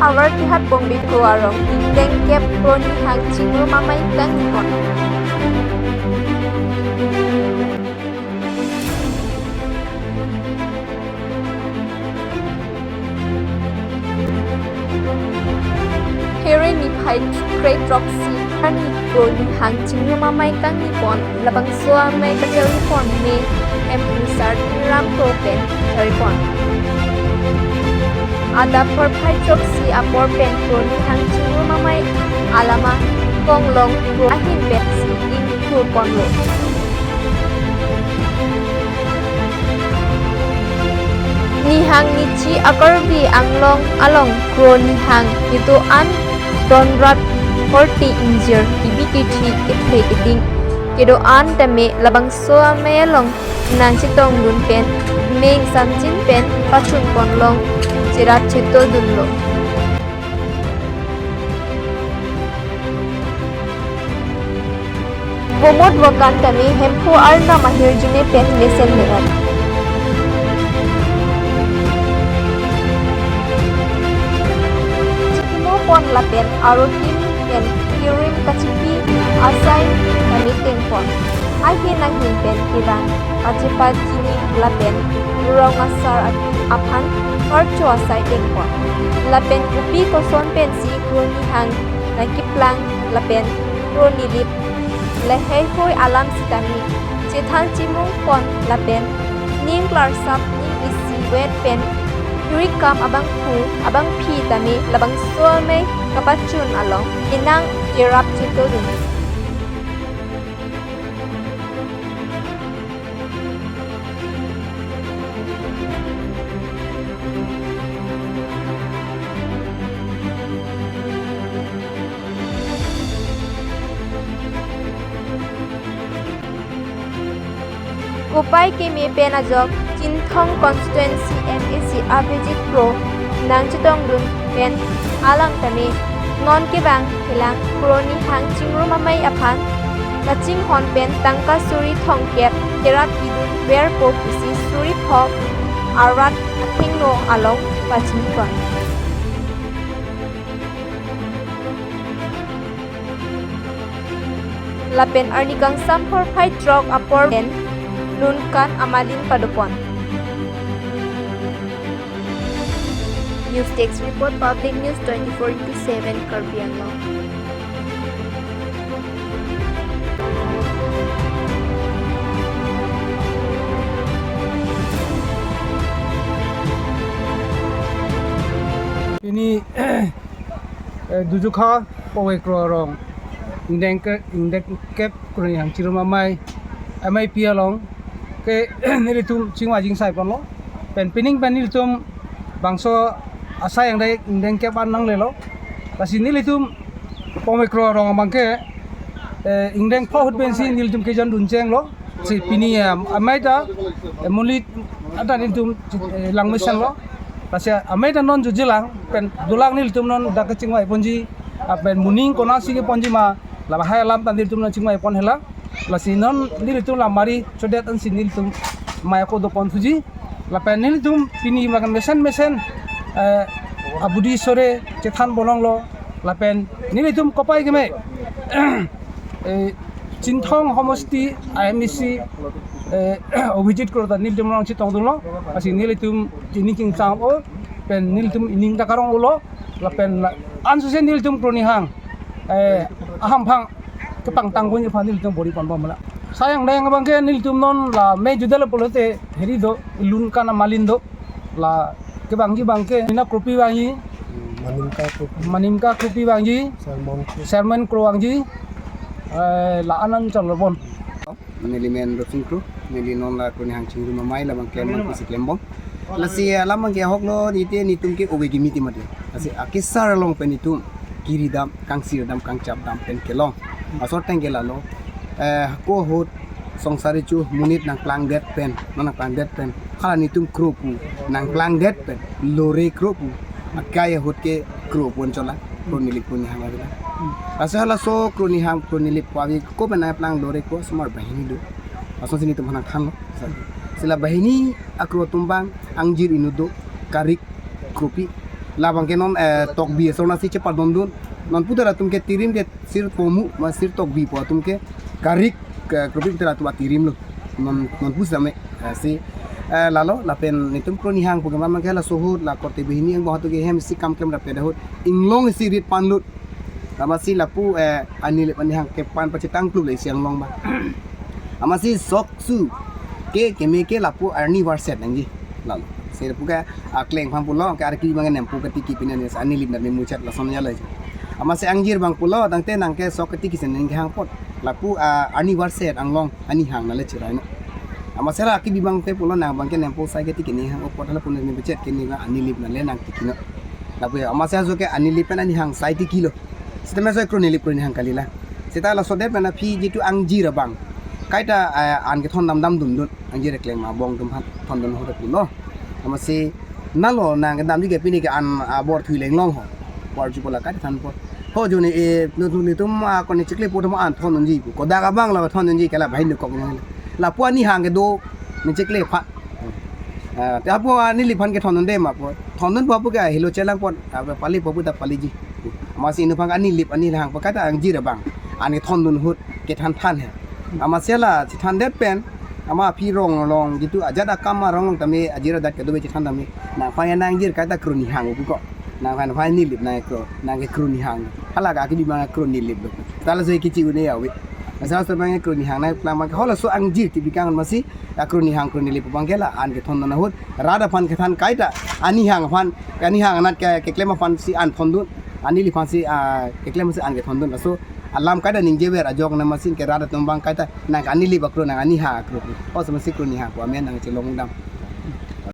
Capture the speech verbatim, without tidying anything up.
Awarkihat Bongbe Kro arong ingdeng kep kro ni hang chingrum amei kangni pon. Phere niphai kre throksi arni kro ni hang chingrum amei kangni pon, labangso amei kacharli pon me M P Sar Tuliram Kro pen charli pon. Adap porphai throksi apor pen kro ni hang chingrum amei alama konglong kro ahin pensi ingthur ponlo. Nihang nichi a-Karbi Anglong along kro ni hang kedo-an donrat horti ingjir kibi kithi kethe keding kedo-an tame labangso amei along nangchetongdun pen meng samjin pen pachun ponlong cherat chetodunlo. Bomot wakan tame Hemphu arnam ahirjume pen mesen me-et. Chikimo pon lapen arokim pen kirim kachipi asai tame teng pon. Ahin ahin pen kirang kachepa chini lapen rong asar aphan karcho asai teng pon. Lapen kopi koson pensi kro ni hang nangkeplang lapen kro nilip lahei hoi alam sitame chethan chimung pon lapen ning klarsap ning isi wet pen hirikam abangphu abangphi tame labangso amei kapachun along inang cherap chetodun. Kopai keme pen ajok Chinthong constituency M A C Abhijit Kro nangchetongdun pen alang tame non kevang kelang kro ni hang chingrum amei aphan kachinghon pen tangka suri thomkep kerat pidun verpo pusi suri thom arat athengno along pachini pon. Lapen arni kangsam porphai throk apor pen lunkan amalin padopon. News Desk Report, Public News twenty-four into seven, Karbi Anglong. Pini, eh, Dujukha Bongbe Kro arong ingdeng ke, ingdeng kep kro ni hang chingrum amei, M I P along ke nelitum chingvai jingsai ponlo. Pen pining pen nelitum bangso asai angdeng ingdeng kep an nanglelo. Lasi nelitum Bongbe Kro arong abangke, eh, ingdeng pho ahut pensi nelitum kejondun chenglo. Si pini, em, amei ta, eh, monit ata nelitum, eh, langmesenlo. Lasi amei ta non jutjilang pen dolang nelitum non dak kechingvai ponji, ah, pen moning konatsi keponji ma, lahai alam ta nelitum non chingvai pon hela. Lasi non nelitum la mari chodet ansi nelitum mei ako dopon thuji. Lapen nelitum pini makan mesen mesen, eh, abudi sore chethan bolonglo. Lapen nelitum kopai keme, eh, Chinthong homosti I M A C, eh, Abhijit Kro ta nelitum nangchetongdunlo. Lasi nelitum ining kingsam o, pen nelitum ining ta karong ulo. Lapen la, ansose nelitum kro ni hang, eh, ahamphang kepangtang koni aphan nelitum bor-i ponbom la. Asai angdeng abangke nelitum non la mei jutdetlo pulote heri do, lunkan amalin do. La kevangji abangke Nina Kropi vangji, Manimka Kropi. Manimka Kropi vangji, Sermon Kro. Sermon Kro vangji, eh, la anan chalo bon. Neli men Ropsing Kro, neli non la kro ni hang chingrum amei labang klem abang pusi klembom. Lasi alam abangke ahoklo, nite netum ke ove kimi ti mati. Lasi akesar along pen netum kiridam, kangsirdam, kangchapdam pen kelong. Asor teng ke lalo, eh, ako ahut songsari chu monit nangplangdet pen, non nangplangdet pen, hala netum kro pu nangplangdet pen, lore kro pu akai ahut ke kro pu anchola, kro nilip kro ni hang avila. Lasi halaso kro ni hang kro nilip pu avi ko pen nangplang lore kro osomar banghini do. Lasonsi netum aphan nangthanlo. Lasi la banghini akro atum abang angjir inut do, Karik Kropi, Labang ke non, eh, tokbi ason si chepardondun. Non putar atum ke tirim ke sir pomu, ma sir tokbi po atum ke karik, ke kropi putar atum atirim lo. Non, non pusame, eh, si, eh, lalo, lapen netum kroni hang pu ke mamang ke laso ahut, la korte banghini angbong atum ke hem si kam klem rapi ahut. Inglong si rit panlut. Amatsi lapu, eh, anilip anihang kepan pachethang klum le isi anglong ba. Amatsi sok su ke keme ke lapu arni varset nangji. Lalo. Si lapu ke akleng aphan pulo, ke arki abang nempo ketiki pini anilip na memuchat lason ya le. Amatsi angjir abang pulo, tangte nang ke sok ketiki si nangkehang apot. Lapu, ah, arni varset anglong anihang na le chirai no. Amatsi la arki abang ke pulo nang abang ke nempo sai ketiki nehang apot hala pun memuchat ke ne anilip na le nangtiki no. Lapu ya, amatsi ajo ke anilip pen anihang sai tikilo. Sitame ajo kroni lip kroni hang kalila. Sita laso det pen aphi jitu angjir abang. Kaita, eh, an kethon dam damdundun. Angjir keklem abang atum aphan thondun ahut pulo. Amatsi nalo nang kedamji ke pini ke an abor thui lenglong ho. Bor ju pulo kaita thanpo. Ho jo ne, eh, netum, netum, ah, koni chikle po atum an thondunji pu. Kodak abang la thondunji ke la bahai nukok ne. Lapu anihang kedo ne chikle pha. Ah, te apo anilip aphan ke thondunde ma po. Thondun po apo ke helo chelang pon, ah, pali po apo ta paliji. Amatsi inut aphan anilip anihang po kaita angjir abang. An kethondun ahut kethan than he. Amatsi la chethan det pen. Ama aphi rong long jitu ajat akam arong long tame ajir adat kedo be chethan tame. Nangphan ya nangjir kaita kroni hang pu ko. Nangphan phan nilip nang kro, nang ke kroni hang. Hala ke arki abang kroni lip lo. Tala so kichi une ya wi. Asa so abang kroni hang nang plang abang. Hala so angjir ti bikang amatsi akroni hang kroni lip abang ke la an kethondun ahut. Rat aphan kethan kaita anihang aphan, anihang anat ke keklem aphan si an thondun. Anilip aphan si, ah, keklem si an kethondun. So alam kaita ningjever ajok na amatsi ke rat atum abang kaita nang anilip akro nang anihang akro. O amatsi kroni hang ko amen nang chelong dam.